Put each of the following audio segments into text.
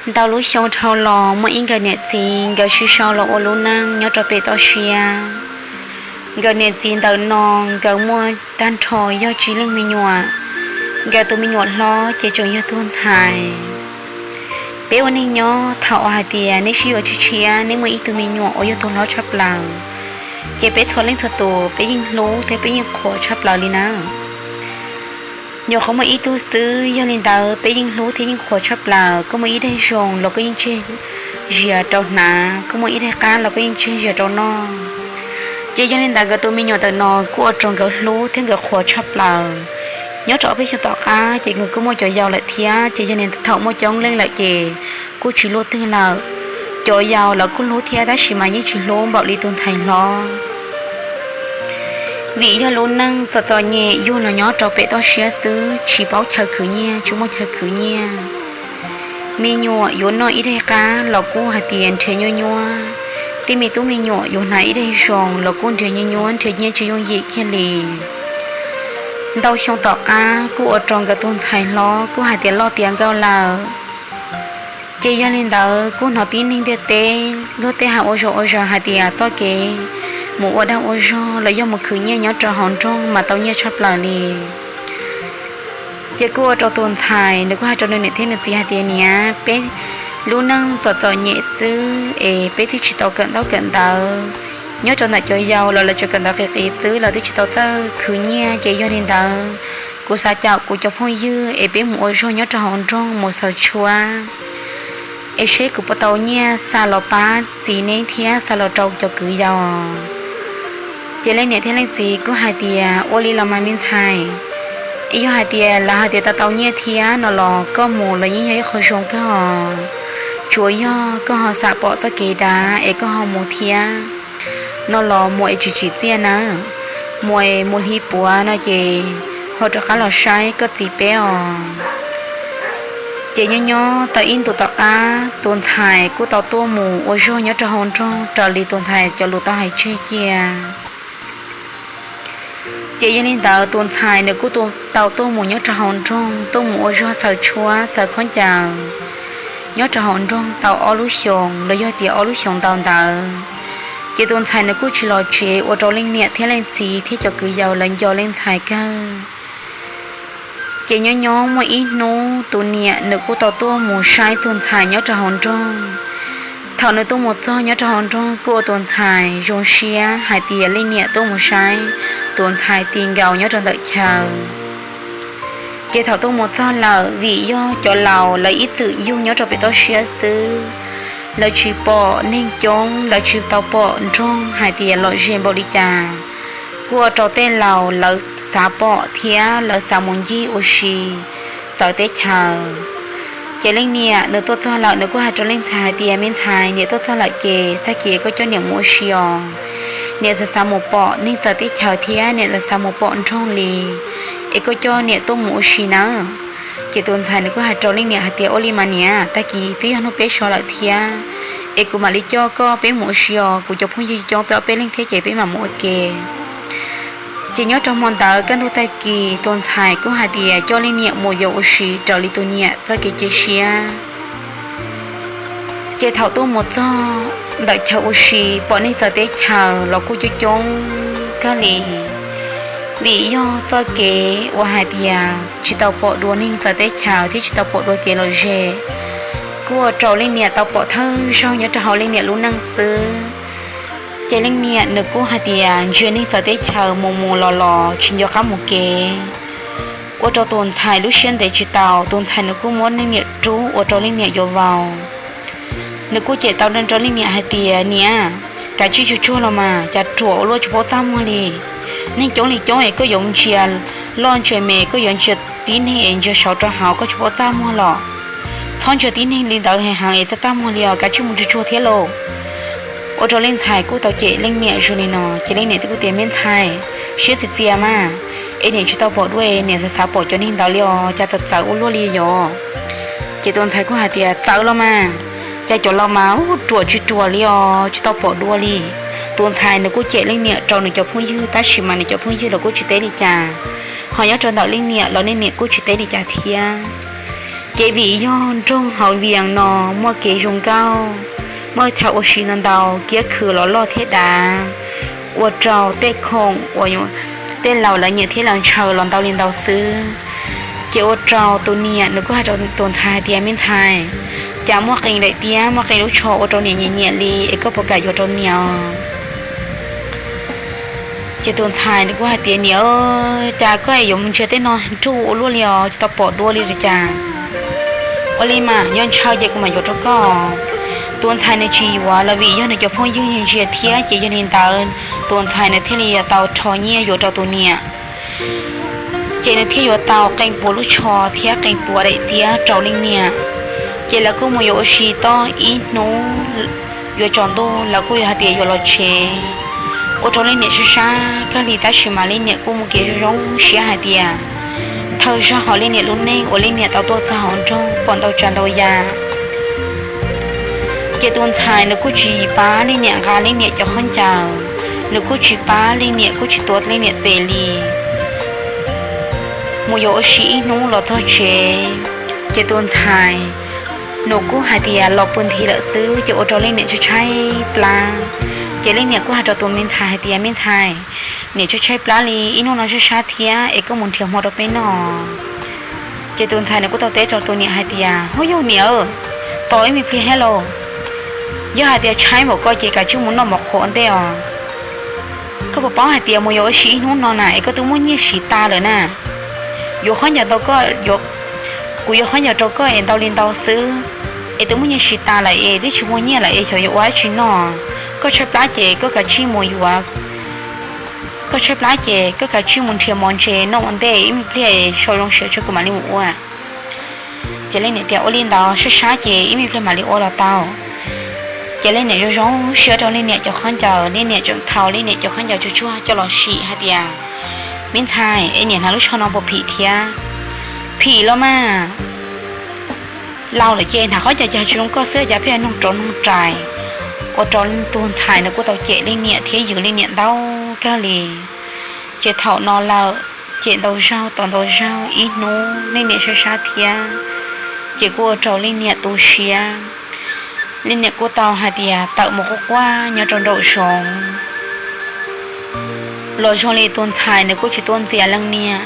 Ntau lub xyoo dhau los muaj ib nkawm niam txiv nkawd sib sau los ua lub neej nyob rau pem toj siab. Nkawd niam txiv ntawm no nkawd muaj tag nrho yog tsib leej me nyuam. Nkawd tus me nyuam hlob ces tseem yog tug ntxhais. Peb ua neej nyob thaum uas hais tias neb sib yuav tshiab tshiab, neb muaj ib tug me nyuam uas yog tus hlob tshaj plaws, ces peb txhua leej txhua tus peb yeej hlub thiab peb yeej qhuas tshaj plaws li nawb. Nyuam qhuav muaj ib tug xwb, yog li ntawd peb yeej hlub thiab yeej qhuas tshaj plaws. Koj muaj ib daim zoo los koj yeej tseg zias rau hnav, koj muaj ib daim qab los koj yeej tseg zias rau noj. Ces yog li ntawd nkawd tus me nyuam ntawm no kuj ua rau nkawd hlub thiab nkawd qhuas tshaj plaws. Nyob rau ob peb xyoos tom qab ces nkawd kuj muaj cov yau lawm thiab, ces yog li ntawd thaum muaj coob leej lawm ces kuj tsis luaj twg lawm. Cov yau lawv kuj hlub thiab tab sis mas yeej tsis hlub npaum li tus ntxhais hlob. Vim yog lub neej txom txom nyem yug los nyob rau pem toj siab xwb, tsis paub chaw khwv nyiaj, tsis muaj chaw khwv nyiaj. Me nyuam yuav noj ib daim qab los kuj hais tias nrhiav nyuaj nyuaj, tej me tub me nyuam yuav hnav ib daim zoo los kuj nrhiav nyuaj nyuaj, nrhiav nyiaj tsis yooj yim kiag li. Ntau xyoo tom qab kuj ua rau nkawd tus ntxhais hlob kuj hais tias loj tiav nkauj lawm. Ces yog li ntawd kuj hnov tib neeg ntiaj teb luag tej hais ua zog ua zog hais tias txoj kev mus ua dag ua zog los yog mus khwv nyiaj nyob rau hauv nroog mas tau nyiaj tshaj plaws li. Ces kuj ua rau tus ntxhais nws kuj hais rau nws niam thiab nws txiv hais tias, niam, peb lub neej txom txom nyem xwb es peb twb tsis tau kawm ntaub kawm ntawv. Nyob rau ntawm cov yau los lawv tsuas kawm ntawv qis qis xwb, lawv twb tsis tau txawj khwv nyiaj, ces yog li ntawd kuv xav caum kuv cov phooj ywg es peb mus ua zog nyob rau hauv nroog mus xaws tshuab, es seb kuv puas tau nyiaj xa los pab txiv neb thiab xa los rau cov kwv yau. Ces leej niam thiab leej txiv kuj hais tias, ua li los mas me ntxhais, es yog hais tias lawv hais tias tau tau nyiaj thiab no los koj mus los yeej yog ib qho zoo kawg os. Tsuas yog koj ho xam pom txoj kev dav es koj ho mus thiab no los mus es tsis tsim txiaj nawb. Mus es mus hli puav no ces ho rov qab los saib koj txiv peb os. Ces nyob nyob tau ib ntus tom qab tus ntxhais kuj tau tuaj mus ua zog nyob rau hauv nroog raws li tus ntxhais cov lus tau hais tseg cia. Ces yog li ntawd tus ntxhais nws kuj tau tuaj mus nyob rau hauv nroog, tuaj mus ua zog xaws tshuab xaws khaub ncaws nyob rau hauv nroog tau ob lub xyoos los yog tias ob lub xyoos ntau ntawd. Ces tus ntxhais nws kuj tsis los tsev, ua rau leej niam thiab leej txiv thiab cov kwv yau lawv nco leej ntxhais kawg. Ces nyob nyob muaj ib hnub tus niam nws kuj tau tuaj mus saib tus ntxhais nyob rau hauv nroog. Thaum nws tuaj mus txog nyob rau hauv nroog kuj ua tus ntxhais zoo siab hais tias leej niam tuaj mus saib tus ntxhais ti nkaus nyob rau ntawm chaw. Ces thaum tuaj mus txog lawm, vim yog cov laus lawv ib txwm yug nyob rau pem toj siab xwb, lawv tsis pom neeg coob, lawv tsis tau pom nroog hais tias lom zem npaum li cas. Kuj ua rau tej laus lawv xav pom thiab lawv xav mus ncig ua si txawv teb chaws. Ces leej niam nws tuaj txog lawm nws kuj hais rau leej ntxhais hais tias, me ntxhais, niam tuaj txog lawm ces tag kis koj coj niam mus ua si os. Niam xav xav mus pom neeg txawv teb chaws thiab niam xav xav mus pom nroog li, es koj coj niam tuaj mus ua si nawb. Ces tus ntxhais nws kuj hais rau leej niam hais tias, ua li mas niam, tag kis twb yog hnub peb so lawm thiab, es kuv mam li coj koj peb mus ua si os, kuv cov phooj ywg coob peb ob peb leeg thiab ces peb mam mus ua ke. Ces nyob rau hmo ntawd kaj ntug tag kis tus ntxhais kuj hais tias coj leej niam mus yos ua si raws li tus niam txoj kev cia siab. Ces thaum tuaj mus txog ntawm chaw ua si pom neeg txawv teb chaws los kuj coob coob kawg li. Vim yog txoj kev uas hais tias tsis tau pom dua neeg txawv teb chaws thiab tsis tau pom dua kev lom zem, kuj ua rau leej niam tau pom thawj zaug nyob rau hauv leej niam lub neej xwb. Ces leej niam nws kuj hais tias ntsia neeg txawv teb chaws mus mus los los tsis nco qab mus kev, ua rau tus ntxhais lub siab ntev tsis tau. Tus ntxhais nws kuj muab leej niam rub ua rau leej niam yuav vau. Nws kuj cem tau rau leej niam hais tias, niam, kav tsij tsuag tsuag los mas, cas ruam ua luaj tsis paub txaj muag li. Neeg coob li coob es koj yuav ntsia loj ntsia me, koj yuav ntsia tib neeg es ntsia saud rau hauv koj tsis paub txaj muag los. Txhob ntsia tib neeg li ntawd heev es txaj txaj muag li os, kav tsij mus tsuag tsuag thiab lauj. Ua rau leej ntxhais kuj tau cem leej niam zoo li no, ces leej niam kuj tias, me ntxhais, siab txias txias mas, es niam tsis tau pom dua, niam xav xav pom cov neeg ntawd li os, cas txawv txawv ua luaj li yos. Ces tus ntxhais kuj hais tias, txawv los mas, cas cov laus mas ruam tsis ruam li os, tsis tau pom dua li. Tus ntxhais nws kuj cem leej niam rau nws cov phooj ywg, tab sis mas nws cov phooj ywg los kuj tsis teb li cas, ho nyob rau ntawm leej niam los leej niam kuj tsis teb li cas thiab. Ces vim yog nroog hauv Vias no muaj kev zoo nkauj, muaj chaw ua si ntau ntau, kiab khw los loj thiab dav, ua rau tej khoom uas tej laus lawv nyiam thiab lawv ntshaw los ntau li ntau xwb. Ces ua rau tus niam nws kuj hais rau tus ntxhais hais tias, me ntxhais, cas muaj qee daim tiab, muaj qee lub tsho ua rau niam nyiam nyiam li es koj puas kam yuav rau niam? Ces tus ntxhais nws kuj hais tias, niam, cas koj es yuav mus ntsia tej no nruj ua luaj li os, tsis tau pom dua li los cas. Ua li mas yog ntshaw ces kuv mam yuav rau koj. Tus ntxhais nws tsis yuav los vim yog nws cov phooj ywg ntsia thiab, ces yog li ntawd tus ntxhais nws thiaj li yuav tau rho nyiaj yuav rau tus niam. Ces nws thiaj yuav tau qee puas lub tsho thiab qee puas daim tiab rau leej niam. Ces lawv kuj mus yuav ua si tau ib hnub, yuav tsaus ntuj lawv kuj yuav hais tias yuav los tsev. Ua rau leej niam sab sab kawg li, tab sis mas leej niam kuj muaj kev zoo zoo siab hais tias thawj zaug hauv leej niam lub neej uas leej niam tau tuaj txog hauv nroog pom ntau tsav ntau yam. Ces tus ntxhais nws kuj tsis pab leej niam nqa leej niam cov khaub ncaws, nws kuj tsis pab leej niam, kuj tsis tuav leej niam tes li. Mus yuav ua si ib hnub los txog tsev, ces tus ntxhais nws kuj hais tias los pw nthi lawm xwb, ces ua rau leej niam tshaib tshaib plab. Ces leej niam kuj hais rau tus me ntxhais hais tias, me ntxhais, niam tshaib tshaib plab li, ib hnub no sab sab thiab es koj mus nrhiav hmo rau peb noj. Ces tus ntxhais nws kuj tau teb rau tus niam hais tias, huj yug niam, tos ib me pliag thiab lauj, yog hais tias tshaib npaum koj ces kav tsij mus noj mov qhuav ua ntej os. Koj puas paub hais tias mus yuav ua si ib hnub no na es koj twb muaj nyiaj siv tas lawm na. Yuav khaub ncaws tau koj, kuv yuav khaub ncaws rau koj es ntau li ntau xwb, es twb muaj nyiaj siv tas lawm es twb tsis muaj nyiaj lawm es xyov yuav ua dab tsi noj. Koj tshaib plab ces koj kav tsij mus yuav, koj tshaib plab ces koj kav tsij mus nrhiav mov ntse noj ua ntej, ib me pliag es sau zoo siab tso kuv mam li mus ua. Ces leej niam tias, ua li ntawd, sab sab ces ib me pliag mam li ua los tau. Ces leej niam zoo zoo siab rau leej niam cov khaub ncaws, leej niam tseem thau leej niam cov khaub ncaws tsuag tsuag coj los sim hais tias, me ntxhais, es niam hnav lub tsho no puas phim thiab? Phim los mas, laus lawm ces hnav khaub ncaws ces tsis zoo koj xwb, cas pheej nug rov nug rais. Ua rau tus ntxhais nws kuj tau cem leej niam thiab yws leej niam ntau kawg li. Ces thaum no lawm, cem ntau zaug tos ntau zaug, ib hnub leej niam sab sab thiab, ces kuj ua rau leej niam tu siab. Leej niam kuj tau hais tias tawm mus quaj quaj nyob rau nraum zoov. Los zoo li tus ntxhais nws kuj tsis tuaj ntxias leej niam,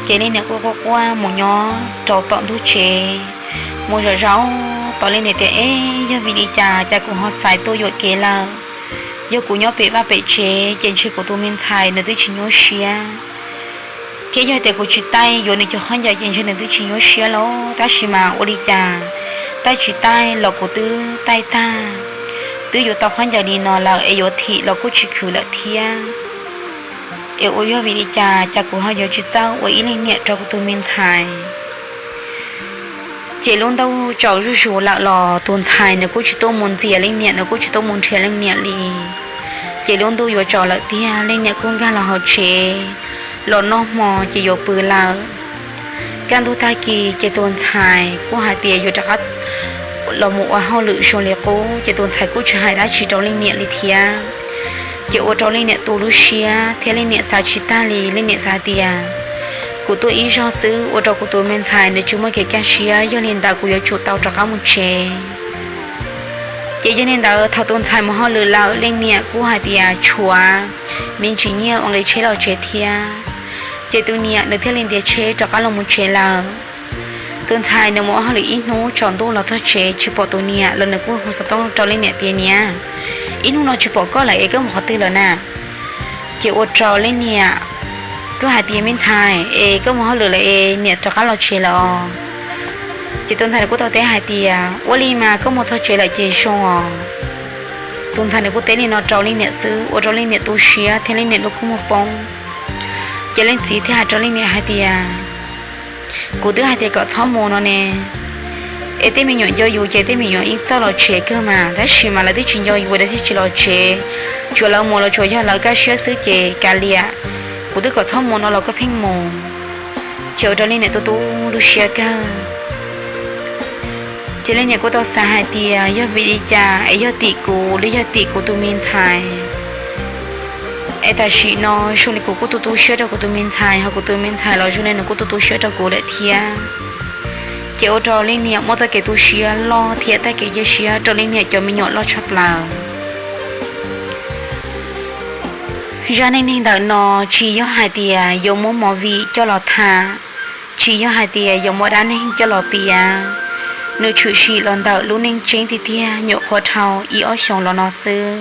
ces leej niam kuj quaj quaj mus nyob rau tom ntug tsev, mus zov zov tom leej niam tias, eb, yog vim li cas cas kuv ho xaiv tuaj yuam kev lawm? Yog kuv nyob pem vaj pem tsev ces ntshe kuv tus me ntxhais nws twb tsis nyuaj siab, thiab yog tias kuv tsis taij yuav nws cov khaub ncaws ces ntshe nws twb tsis nyuaj siab lauj. Tab sis mas ua li cas, taij tsis taij los kuv twb taij tag, twb yuav tau khaub ncaws li no lawm es yuav thim los kuj tsis khwv lawm thiab. Es ua yog vim li cas cas kuv ho yuav tsis txawj ua ib leej niam rau kuv tus me ntxhais? Ces lub ntuj tsaus zuj zus lawm los tus ntxhais nws kuj tsis tuaj mus ntxias leej niam, nws kuj tsis tuaj mus nrhiav leej niam li. Ces lub ntuj yuav tsaus lawm tiag, leej niam kuj nkag los hauv tsev los noj hmo ces yuav pw lawm. Kaj ntug tag kis ces tus ntxhais kuj hais tias yuav rov qab los mus ua hauj lwm zoo li qub, ces tus ntxhais kuj tsis hais dab tsi rau leej niam li thiab. Ces ua rau leej niam tu lub siab thiab leej niam xav tsis tag li, leej niam xav tias, kuv tuaj ib zaug xwb ua rau kuv tus me ntxhais nws tsis muaj kev kaj siab, yog li ntawd kuv yuav tsum tau rov qab mus tsev. Ces yog li ntawd thaum tus ntxhais mus hauj lwm lawm, leej niam kuj hais tias tshuav me ntsis nyiaj ua nqi tsheb los tsev thiab. Ces tus niam nws thiaj li ntiav tsheb rov qab los mus tsev lawm. Tus ntxhais nws mus ua hauj lwm ib hnub tsaus ntuj los txog tsev tsis pom tus niam los nws kuj hu xov tooj rau leej niam tias, niam, ib hnub no tsis pom koj lawm es koj mus qhov twg lawm na? Ces ua rau leej niam kuj hais tias, me ntxhais, es koj mus hauj lwm lawm es niam rov qab los tsev lawm os. Ces tus ntxhais nws kuj tau teb hais tias, ua li mas koj mus txog tsev lawm ces zoo os. Tus ntxhais nws kuj teb li no rau leej niam xwb ua rau leej niam tu siab thiab leej niam lub kua muag poob. Ces leej txiv thiaj hais rau leej niam hais tias, kuv twb hais tias kom txhob mus no ne, es tej me nyuam nco yus ces tej me nyuam yeej txawj los tsev kawg mas, tab sis mas lawv twb tsis nco yus lawv thiaj tsis los tsev. Tsuav lawv mus los tsuas yog lawv kaj siab xwb ces kav liam, kuv twb kom txhob mus no los koj pheej mus. Ces ua rau leej niam tu tu lub siab kawg. Ces leej niam kuj tau xav hais tias yog vim li cas es yog tim kuv los yog tim kuv tus me ntxhais, es tam sim no zoo li kuv kuj tu tu siab rau kuv tus me ntxhais, ho kuv tus me ntxhais los zoo li nws kuj tu tu siab rau kuv lawm thiab. ces ua rau leej niam muaj txoj kev tu siab loj thiab tag kev cia siab rau leej niam cov me nyuam loj tshaj plaws. Zaj neej neeg ntawm no tsis yog hais tias yuav muab movie coj los tham, tsis yog hais tias yuav muab dab neeg coj los piav. Nws tshwm sim los ntawm lub neej tseeb tiag tiag nyuam qhuav dhau ib ob xyoos los no xwb.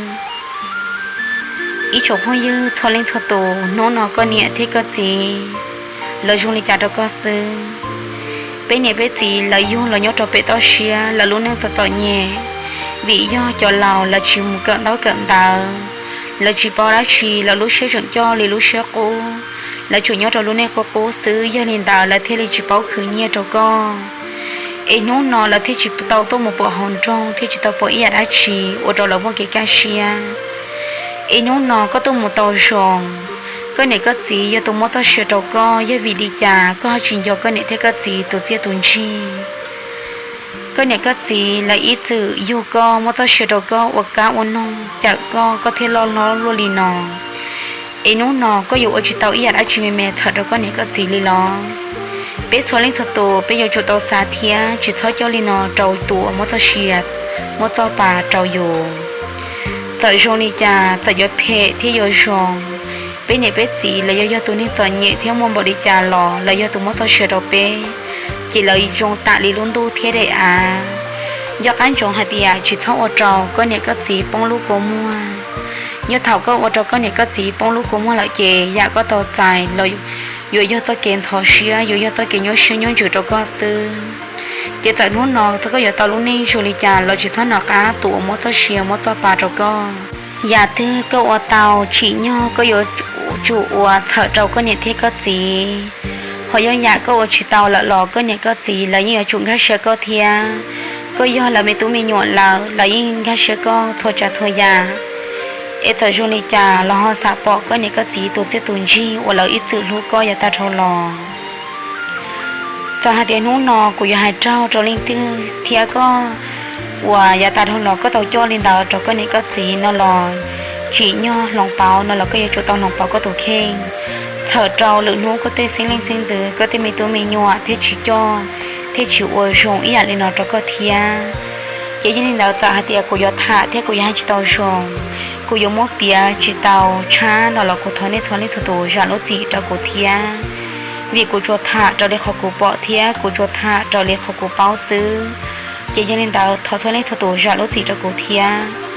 Ib tsoom phooj ywg txhua leej txhua tus, hnub no koj niam thiab koj txiv lawv zoo li cas rau koj xwb? Peb niam peb txiv lawv yug los nyob rau pem toj siab, lawv lub neej txom txom nyem, vim yog cov laus lawv tsis mus kawm ntaub kawm ntawv, lawv tsis paub dab tsi, lawv lub siab tseem coj li lub siab qub, lawv tseem nyob rau lub neej qub qub xwb, yog li ntawd lawv thiaj li tsis paub khwv nyiaj rau koj. Es hnub no lawv thiaj tsis tau tuaj mus pom hauv nroog, thiaj tsis tau pom ib yam dab tsi ua rau lawv muaj kev kaj siab. Es hnub no koj tuaj mus tau zoo, koj niam koj txiv yog tus muab txoj sia rau koj, yog vim li cas koj ho tsis nco koj niam thiab koj txiv tus txiaj tus ntsig? Koj niam koj txiv lawv ib txwm yug koj, muab txoj sia rau koj, ua kab ua noog cawm koj, koj thiaj loj hlob luaj li no. Es hnub no koj yuav ua tsis tau ib yam dab tsi me me txhawm rau koj niam koj txiv li los? Peb txhua leej txhua tus peb yuav tsum tau xav thiab tsis txhob coj li no rau tus uas muab txoj sia, muab txoj pa rau yus. Txawm zoo li cas, txawm yuav phem thiab yuav zoo, peb niam peb txiv lawv yog, yog tus neeg txom nyem thiab muaj npaum li cas los lawv yog tus muab txoj sia rau peb, ces lawv zoo tam li lub ntuj thiab daim av. Nco qab ntsoov hais tias tsis txhob ua rau koj niam koj txiv poob lub kua muag. Yog thaum koj ua rau koj niam koj txiv poob lub kua muag lawm ces yam koj tau txais los yuav yog txoj kev ntxhov siab, yuav yog txoj kev nyuaj siab nyuaj ntsws rau koj xwb. Ces txawm hnub no koj yuav tau lub neej zoo li cas los tsis txhob nco qab tus uas muab txoj sia muab txoj pa rau koj. Yam twg koj ua tau tsim nyog koj yuav tsum ua txhawm rau koj niam thiab koj txiv. Ho yog yam koj ua tsis tau lawm los koj niam koj txiv lawv yeej yuav tsum nkag siab koj thiab. Koj yog lawv me tub me nyuam lawm, lawv yeej nkag siab koj txhua tsav txhua yam. Es txawm zoo li cas los ho xam pom koj niam koj txiv tus txiaj tus ntsig uas lawv ib txwm hlub koj yav tag dhau los. Txawm hais tias hnub no kuv yuav hais raug rau leej twg thiab koj uas yav tag dhau los koj tau coj li ntawd rau koj niam koj txiv no los tsim nyog hloov pauv no los koj yuav tsum tau hloov pauv koj tus kheej. Txhawm rau lwm hnub koj tej xeeb leej xeeb ntxwv, koj tej me tub me nyuam thiaj tsis coj, thiaj tsis ua zoo ib yam li no rau koj thiab. Ces yog li ntawd txawm hais tias kuv yuav tham thiab kuv yuav hais tsis tau zoo, kuv yuav muab piav tsis tau tshab no los kuv thov nej txhua leej txhua tus zam lub txim rau kuv thiab. Vim kuv tsuas tham raws li qhov kuv pom thiab kuv tsuas tham raws li qhov kuv paub xwb. Ces yog li ntawd thov txhua leej txhua tus zam lub txim rau kuv thiab.